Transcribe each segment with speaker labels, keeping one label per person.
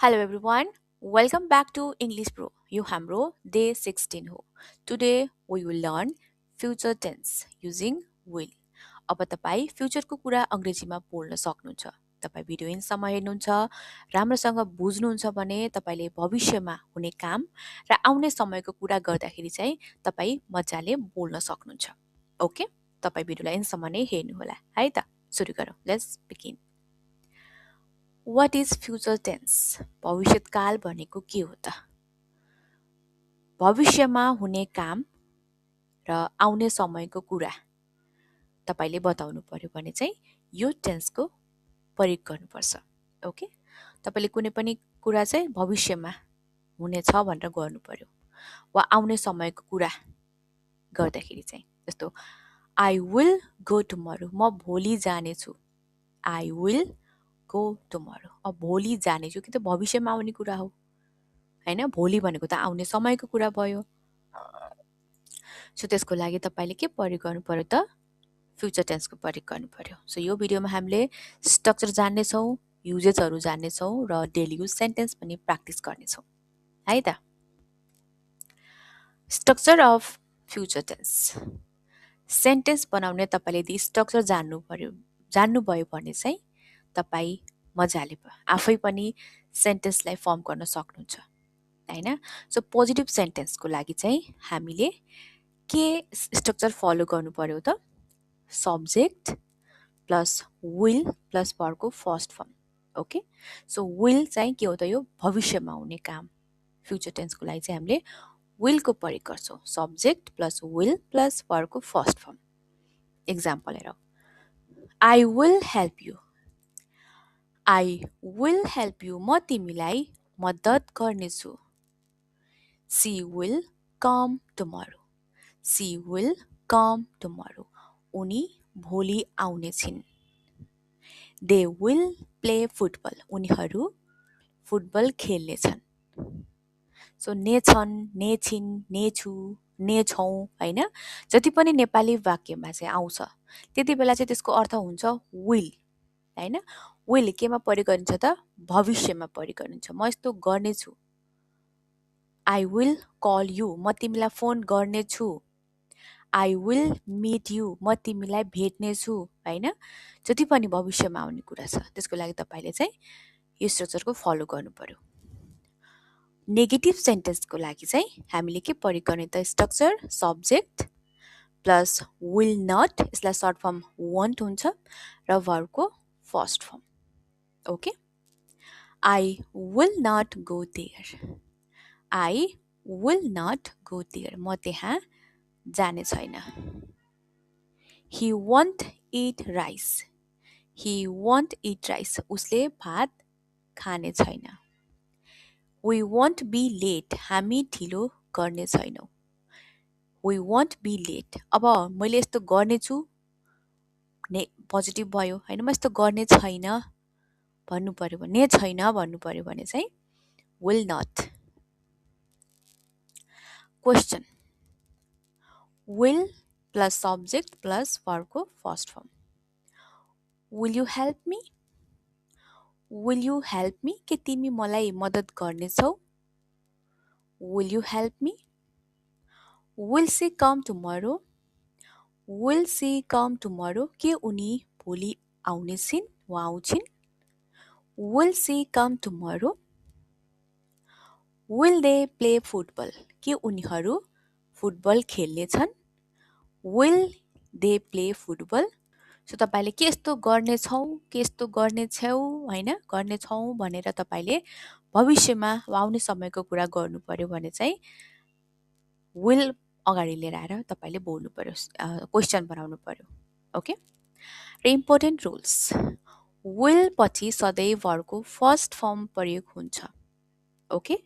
Speaker 1: Hello everyone, welcome back to English Pro. यो हाम्रो day 16 हो. Today we will learn future tense using will. अब तपाईँ फ्युचरको कुरा अङ्ग्रेजीमा बोल्न सक्नुहुन्छ. तपाईँ भिडियो इन्डसम्म हेर्नुहुन्छ, राम्रोसँग बुझ्नुहुन्छ भने तपाईँले भविष्यमा हुने काम र आउने समयको कुरा गर्दाखेरि चाहिँ तपाईँ मजाले बोल्न सक्नुहुन्छ. ओके, तपाईँ भिडियोलाई इन्डसम्म नै हेर्नुहोला है त. सुरु गरौँ. Let's begin. What is future tense? भविष्यकाल भनेको के हो त? भविष्यमा हुने काम र आउने समयको कुरा तपाईले बताउनु पर्यो भने चाहिँ यो टेन्सको प्रयोग गर्नुपर्छ. ओके, तपाईले कुनै पनि कुरा चाहिँ भविष्यमा हुनेछ भनेर गर्नु पर्यो वा आउने समयको कुरा गर्दाखेरि चाहिँ जस्तो I will go tomorrow. म भोलि जानेछु. I will go tomorrow. अब भोलि जानेछु कि त भविष्यमा आउने कुरा हो हैन. भोलि भनेको त आउने समयको कुरा भयो. सो त्यसको लागि तपाईले के प्रयोग गर्नु पर्यो त? फ्युचर टेन्सको प्रयोग गर्नु पर्यो. सो यो भिडियोमा हामीले स्ट्रक्चर जान्ने छौं, युजेसहरु जान्ने छौं र डेली युज सेन्टेन्स पनि प्र्याक्टिस गर्ने छौं है त. Structure of future tense. Sentence बनाउने तपाईले यदि स्ट्रक्चर जान्नुभयो भने चाहिँ तपाई मजाले आफै पनि सेन्टेन्सलाई फर्म गर्न सक्नुहुन्छ हैन. सो पोजिटिभ सेन्टेन्सको लागि चाहिँ हामीले के स्ट्रक्चर फलो गर्नु पर्यो त? सब्जेक्ट प्लस विल प्लस वर्बको first form. Okay, so will चाहिँ के हो त? यो भविष्यमा हुने काम. फ्युचर टेन्सको लागि चाहिँ हामीले विलको प्रयोग गर्छौं. सब्जेक्ट प्लस विल प्लस वर्बको फर्स्ट फर्म. एक्जाम्पल हेरौँ. I will help you. I will help you. म तिमीलाई मद्दत गर्नेछु. She will come tomorrow. She will come tomorrow. उनी भोलि आउने छिन्. They will play football. उनीहरू फुटबल खेल्नेछन्. सो ने छन्, ने छिन्, ने छु, ने छौं हैन. जति पनि नेपाली वाक्यमा चाहिँ आउँछ त्यति बेला चाहिँ त्यसको अर्थ हुन्छ विल हैन. विल केमा प्रयोग गरिन्छ त? भविष्यमा प्रयोग गरिन्छ. म यस्तो गर्नेछु. I will call you. म तिमीलाई फोन गर्नेछु. I will meet you. म तिमीलाई भेट्नेछु हैन. जति पनि भविष्यमा आउने कुरा छ त्यसको लागि तपाईले चाहिँ यो स्ट्रक्चरको फलो गर्नु पर्यो. नेगेटिभ सेन्टेन्सको लागि चाहिँ हामीले के प्रयोग गर्ने त? Structure subject plus will not, यसलाई सर्ट फर्म वन्ट हुन्छ र वर्बको first form. Okay, I will not go there. I will not go there. म त्यहाँ जाने छैन. He won't eat rice. He won't eat rice. उसले भात खाने छैन. We won't be late. हामी ढिलो गर्ने छैनौं. We won't be late. अब मैले यस्तो गर्ने छु ने पोजिटिभ भयो हैन. म यस्तो गर्ने छैन भन्नु पर्यो भने भन्नु पर्यो भने चाहिँ will not. Question. Will plus subject plus verb को first form. Will you help me? Will you help me? के तिमी मलाई मद्दत गर्नेछौ? Will you help me? Will she come tomorrow? Will she come tomorrow? के उनी भोलि आउने छिन् वा आउँछिन्? Will she come tomorrow? Will they play football? के उनीहरू फुटबल खेल्ने छन्? Will they play football? So तपाईले के यस्तो गर्ने छौ, के यस्तो गर्ने छौ हैन, गर्ने छौ भनेर तपाईले भविष्यमा वा आउने समयको कुरा गर्नु पर्यो भने चाहिँ will अगाडि लिएर आएर तपाईले बोल्नु पर्यो, क्वेशन बनाउनु पर्यो. ओके, र इम्पोर्टेन्ट रुल्स. will पछि सधैँ वर्बको फर्स्ट फर्म प्रयोग हुन्छ. ओके,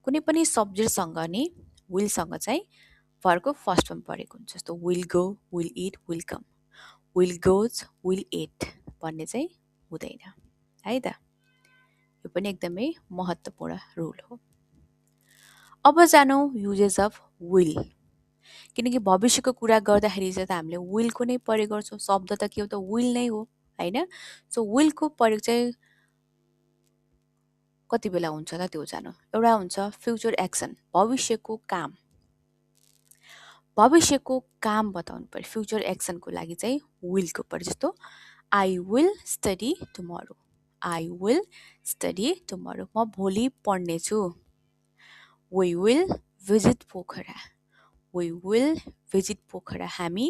Speaker 1: कुनै पनि सब्जेक्टसँग नि will सँग चाहिँ वर्बको फर्स्ट फर्म प्रयोग हुन्छ. जस्तो will go, will eat, will come. will goes, will eat भन्ने चाहिँ हुँदैन है त. यो पनि एकदमै महत्त्वपूर्ण रुल हो. अब जानौ युजेस अफ will. किनकि भविष्यको कुरा गर्दाखेरि चाहिँ त हामीले will को नै प्रयोग गर्छौं. शब्द त के हो त? will नै हो हैन. सो will को प्रयोग चाहिँ कति बेला हुन्छ त त्यो जानु। एउटा हुन्छ फ्युचर एक्सन, भविष्यको काम। भविष्यको काम बताउनु पर्यो। फ्युचर एक्सनको लागि चाहिँ विलको पर्यो। जस्तो I will study tomorrow. I will study tomorrow. म भोलि पढ्नेछु। We will visit Pokhara. We will visit Pokhara. हामी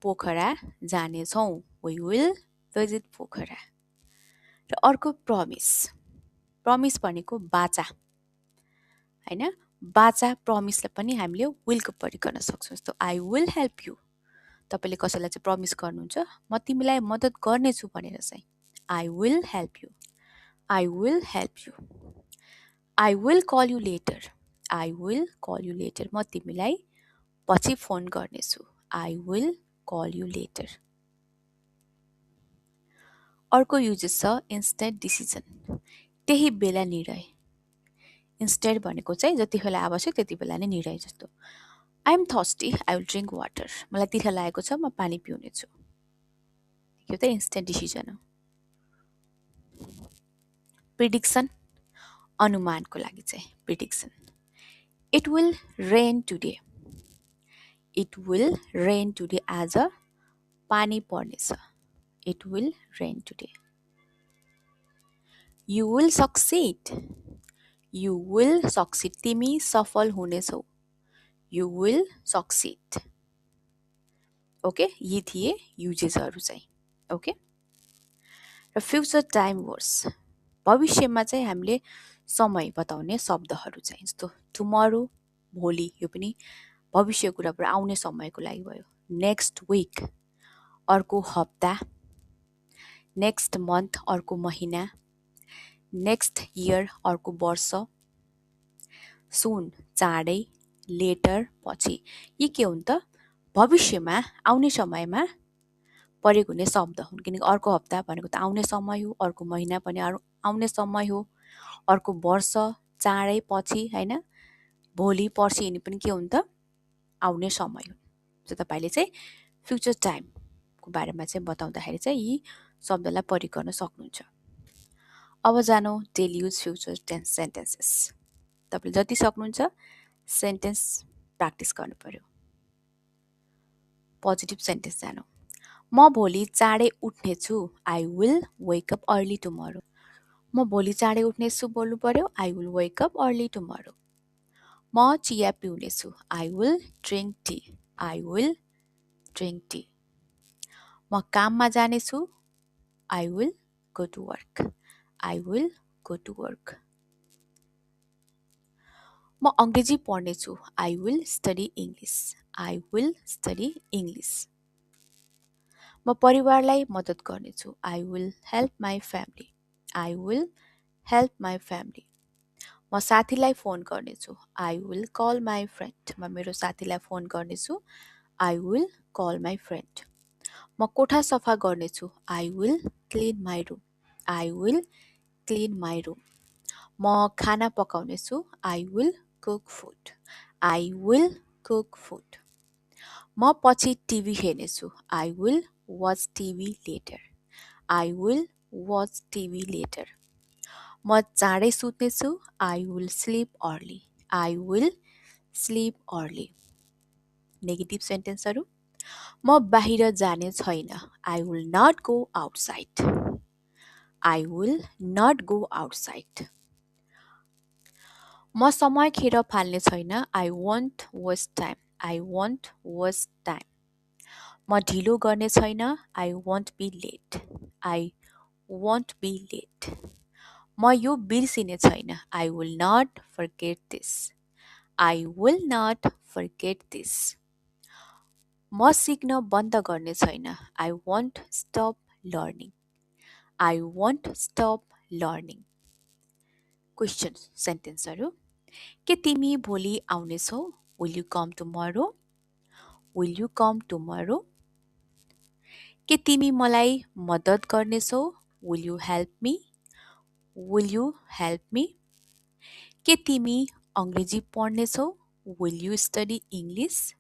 Speaker 1: पोखरा जानेछौँ। We will visit Pokhara. र अर्को प्रमिस। प्रमिस भनेको बाचा होइन। बाचा प्रमिसलाई पनि हामीले विलको प्रयोग गर्न सक्छौँ। जस्तो आई विल हेल्प यु। तपाईँले कसैलाई चाहिँ प्रमिस गर्नुहुन्छ, म तिमीलाई मद्दत गर्नेछु भनेर चाहिँ I will help you. I will help you. I will call you later. I will call you later. म तिमीलाई पछि फोन गर्नेछु। I will call you later. अर्को युजेस छ इन्स्टेन्ट डिसिजन, त्यही बेला निर्णय। इन्स्टेड भनेको चाहिँ जति बेला आवश्यक त्यति बेला नै निर्णय। जस्तो I am thirsty, I will drink water. मलाई तिर्खा लागेको छ, म पानी पिउनेछु। यो त इन्स्टेन्ट डिसिजन हो। प्रिडिक्सन, अनुमानको लागि चाहिँ prediction. It will rain today. It will rain today. आज पानी पर्नेछ। It will rain today. You will succeed. You will succeed. तिमी सफल हुनेछौ। You will succeed. ओके, यी थिए युजेसहरू चाहिँ। ओके, र फ्युचर टाइम वर्स, भविष्यमा चाहिँ हामीले समय बताउने शब्दहरू चाहिँ। जस्तो टुमरो, भोलि, यो पनि भविष्य कुराबाट आउने समयको लागि भयो। नेक्स्ट विक, अर्को हप्ता। नेक्स्ट मन्थ, अर्को महिना। नेक्स्ट इयर, अर्को वर्ष। सुन, चाँडै। लेटर, पछि। यी के हुन् त भविष्यमा आउने समयमा प्रयोग हुने शब्द हुन्। किनकि अर्को हप्ता भनेको त आउने समय हो, अर्को महिना पनि आउने समय हो, अर्को वर्ष चाँडै, पछि होइन। भोलि, पर्सि यिनी पनि के हुन् त आउने समय हुन्। सो तपाईँले चाहिँ फ्युचर टाइमको बारेमा चाहिँ बताउँदाखेरि चाहिँ यी शब्दलाई प्रयोग गर्न सक्नुहुन्छ। अब जानु daily use future tense sentences. तपाईँले जति सक्नुहुन्छ सेन्टेन्स प्र्याक्टिस गर्नु पर्यो। पोजिटिभ सेन्टेन्स जानु। म भोलि चाँडै उठ्नेछु। I will wake up early tomorrow. म भोलि चाँडै उठ्नेछु बोल्नु पर्यो। I will wake up early tomorrow. म चिया पिउनेछु। I will drink tea. I will drink tea. म काममा जानेछु। I will go to work. I will go to work. म अङ्ग्रेजी पढ्नेछु। I will study English. I will study English. म परिवारलाई मद्दत गर्नेछु। I will help my family. I will help my family. म साथीलाई फोन गर्नेछु। I will call my friend. म मेरो साथीलाई फोन गर्नेछु। I will call my friend. म कोठा सफा गर्नेछु। I will clean my room. I will clean my room. म खाना पकाउनेछु। I will cook food. I will cook food. म पछि टिभी हेर्नेछु। I will watch TV later. I will watch TV later. म चाँडै सुत्नेछु। I will sleep early. I will sleep early. Negative सेन्टेन्सहरू। म बाहिर जाने छैन। I will not go outside. I will not go outside. म समय खेर फाल्ने छैन। I won't waste time. I won't waste time. म ढिलो गर्ने छैन। I won't be late. I won't be late. म यो बिर्सिने छैन। I will not forget this. I will not forget this. म सिक्न बन्द गर्ने छैन। I won't stop learning. I won't stop learning. Question सेन्टेन्सहरू। के तिमी भोलि आउनेछौ? Will you come tomorrow? Will you come tomorrow? के तिमी मलाई मद्दत गर्नेछौ? Will you help me? Will you help me? के तिमी अङ्ग्रेजी पढ्नेछौ? Will you study English?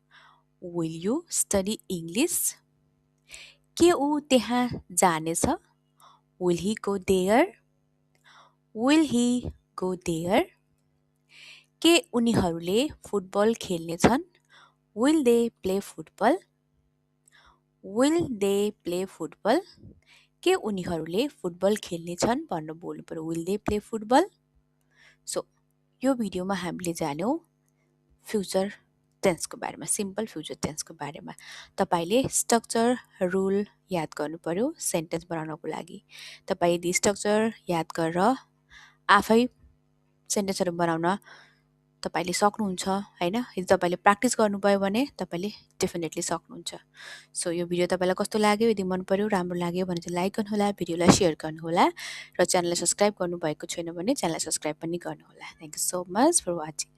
Speaker 1: Will you study English? के ऊ त्यहाँ जानेछ? Will he go there? Will he go there? के उनीहरूले फुटबल खेल्नेछन्? Will they play football? Will they play football? के उनीहरूले फुटबल खेल्नेछन् भनेर बोल्नु पर्यो. Will they play football? So यो भिडियोमा हामीले जान्यौँ फ्युचर टेन्सको बारेमा, सिम्पल फ्युचर टेन्सको बारेमा. तपाईँले स्ट्रक्चर रुल याद गर्नु पर्यो सेन्टेन्स बनाउनको लागि. तपाईँ यदि स्ट्रक्चर याद गरेर आफै सेन्टेन्सहरू बनाउन तपाईँले सक्नुहुन्छ हैन. यदि तपाईँले प्र्याक्टिस गर्नुभयो भने तपाईँले डेफिनेटली सक्नुहुन्छ. सो यो भिडियो तपाईँलाई कस्तो लाग्यो? यदि मन पर्यो, राम्रो लाग्यो भने चाहिँ लाइक गर्नुहोला, भिडियोलाई सेयर गर्नुहोला र च्यानललाई सब्स्क्राइब गर्नुभएको छैन भने च्यानललाई सब्स्क्राइब पनि गर्नुहोला. Thank you so much for watching.